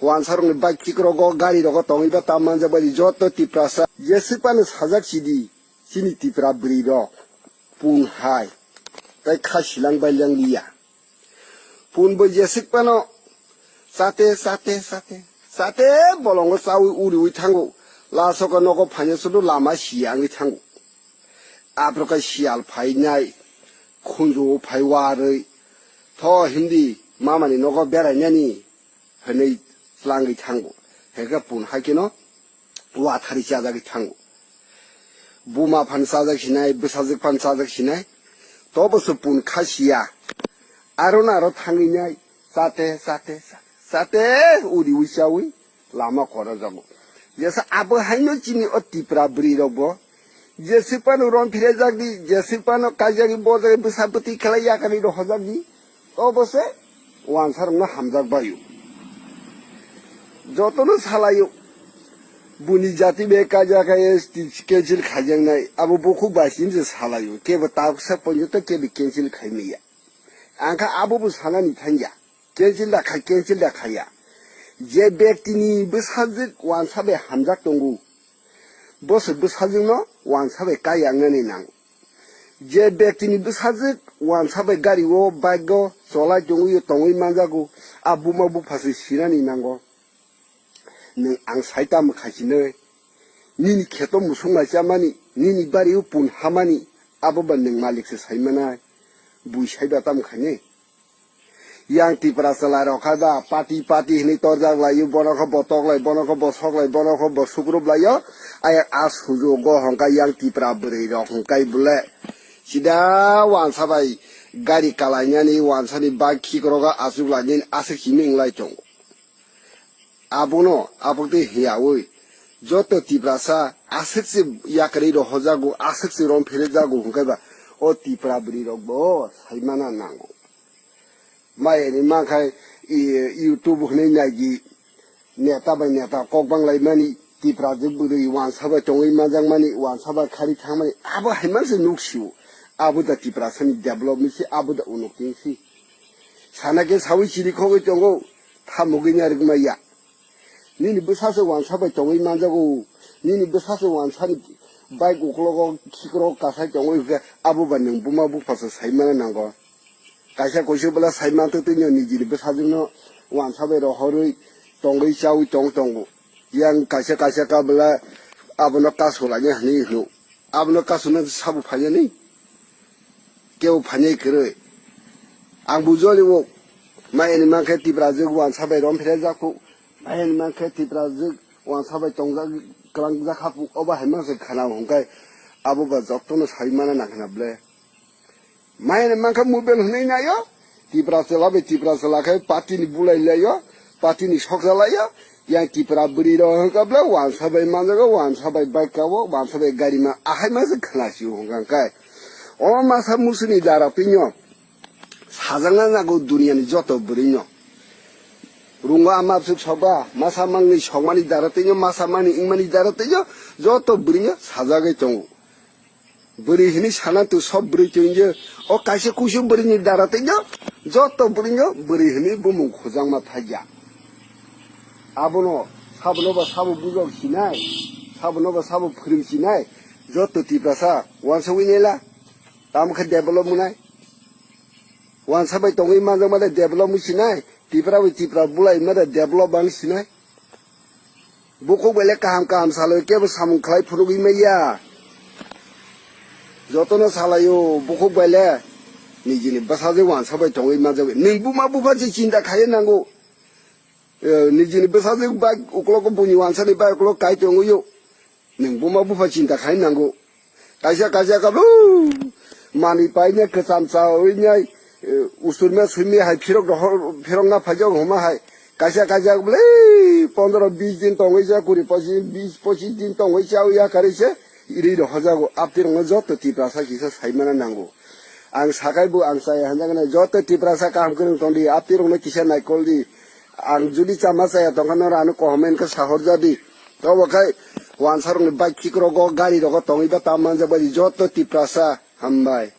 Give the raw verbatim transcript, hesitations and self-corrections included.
Wansarokni bike khikrogo gari rogo tongwi ba tam manjak bai joto Tiprasa. Jeswk phano sajak sidi chini Tipra bwrwi rok pun hai tei kha silang bai lang liya. Pun bo jeswk phano chate, chate, chate, chate bolongo chawi uriwi thango. Lasoko nogo phaina sudu lama siya wngwi thango. Aphro khe siyal phainai khunju phai warwi tho hindi mamani nogo berainani hwnwi tlangwi thango. Hekhe pun hai kheno wathari chajagwi thango. Buma phan chajak sinai, bwsajwk phan chajak sinai. Tobo se pun kha siya. Aro na aro thangwi nai. Chate, chate, chate, chate, uriwi chawi lama korojago. Jesa abo haino chini o Tipra bwrwi rok bo. Jeswk phano rom phirajak di, jeswk phano kaijagwi bojagwi bwsa bwtwi khlai yakari rohojak di. Obo se wansarokno hamjak baio. Jotono salaio. Buni jati be kaja kaya cancel khaijaknai. Abo bukhuk bai sini se salaio. Kebo taksa ponjoto kebo cancel khaimaya. Angkha abo bo sanani thangya. Cancel da khai, cancel da khaya. Je bektini bwsajwk wansa bai hamjak tongo. Bo se bwsajwkno wansa bai kaiya wngnani nango. Je bektini bwsajwk wansa bai gari o, bike o cholai tongwi, tongwi manjago, a buma bupha se sinani nango. Nwng ang sai tamo khaisinai? Nini kheto musuk mai chamani, nini bari o pun hamani, abo ba nwng malik se saimanai. Bui saiba tamo khainai? Yang Tipra chwla rok kha da, party, party hinwi torjak laio, bono khe bo tok lai, bono khe bo sok lai, bono khe bo sukrup laio. Ayang a sujugo hwnka yang Tipra bwrwi rok hwnkai bole. Sida wansa bai gari kalainani, wansani bike khikrogo achuk lainani aswk simi wnglai tongo. Abono, aboni tei hiyawi joto Tiprasa aswk se yakarwi rohojago, aswk se rom phirjago hwnkhai ba o Tipra bwrwi rok bo saimana nango. Mayani mankhai, i, YouTube hwnwi naidi, neta bai neta kok banglaimani, Tiprajwk bwrwi wansa bai tongwi manjakmani, wansa bai khari thangmani, abo hai manse nuk sio. Abo da Tiprasani development se, abo da unokti se. Sana khe sawi chiri khogwi tongo, thamogwi narwk maya. Nini bwsa se wansa bai tongwi manjago, nini bwsa se wansani bike uklogo khikrok kasai tongwi hwnkhe abo ba nwng buma bupha se saimana nango. Kaisa kuisu bwla sai mantwk twi no nijini bwsajwkno wansa bai rohorwi tongwi chawi tong tongo. Yang kaisa kaisa ka bwla abono kasu lainai hwnwi hino. Abono kasuna sabo phainani? Kebo phainai kwrwi. Ang bujoli o mayani mankhe Tiprajwk wansa bai rom phirajak kho. Mayani mankhe Tiprajwk wansa bai tongjak, kwlangjak kha kho. Obo hai manse khana hwnkhai abo ba jotono sai mana nangkhna ble. Mayani mankha mobile hwnwi naio, Tipra chwla bai Tipra chwla khe party ni bulai laio, party ni soksa laio, yang Tipra bwrwi rok hwnkha bwle wansa bai manjago, wansa bai bike kabo, wansa bai gari ma, ahai ma se khna sio hwnkha khe. O masa musuni dara twi no sajakna nago duniya ni joto bwrwi no. Rungo ama bwswk sokba, masa mangni sokmani dara twi no, masa mangni wngmani dara twi no, joto bwrwi no sajagwi tongo. Bwrwi hwnwi sana twi sob bwrwi twi je, o kaisa kuisu bwrwini dara twi je, joto bwrwi no bwrwi hwnwi bumung khujangma thaiya. Abono sabono ba sabo bujok sinai, sabono ba sabo phwrwng sinai, joto Tiprasa wansa winela, tamo khe develop mwnai. Wansa bai tongwi manjakma de develop mwnai sinai, Tipra bai Tipra bulai ma de develop bang sinai. Bukhuk bai le kaham kaham salai kebo samung khlai phunugwi maya. Jotono salaio bukhuk bai le nijini bwsajwk wansa bai tongwi manjagwi. Nwng buma bupha se chinta khai nango. Eh, nijini bwsajwk bai uklogo buini wansa ni bai uklogo kai tongwi o. Nwng buma bupha chinta khai nango. Kaisa kaisa kabo manwi paina kwcham chawi nai, eh, usturma swimi hai phirok rohor, phirok na phaijak homa hai. Kaisa kaisa bole pondro bis din tongwi ja, kuri pochis, bis pochis din tongwi chawi ya kari se iri rohojago. Aptirokno joto Tiprasa kisa saimana nango. Ang sakai bo ang chaya hanjaknai joto Tiprasa kaham kwrwng tongdi, aptirokno kisa naikol di. Ang judi chama chaya tongkha no rano comment khe sahorjadi. Tobo khai wansarokni bike khikrogo gari rogo tongwi ba tam manjak bai joto Tiprasa hambai.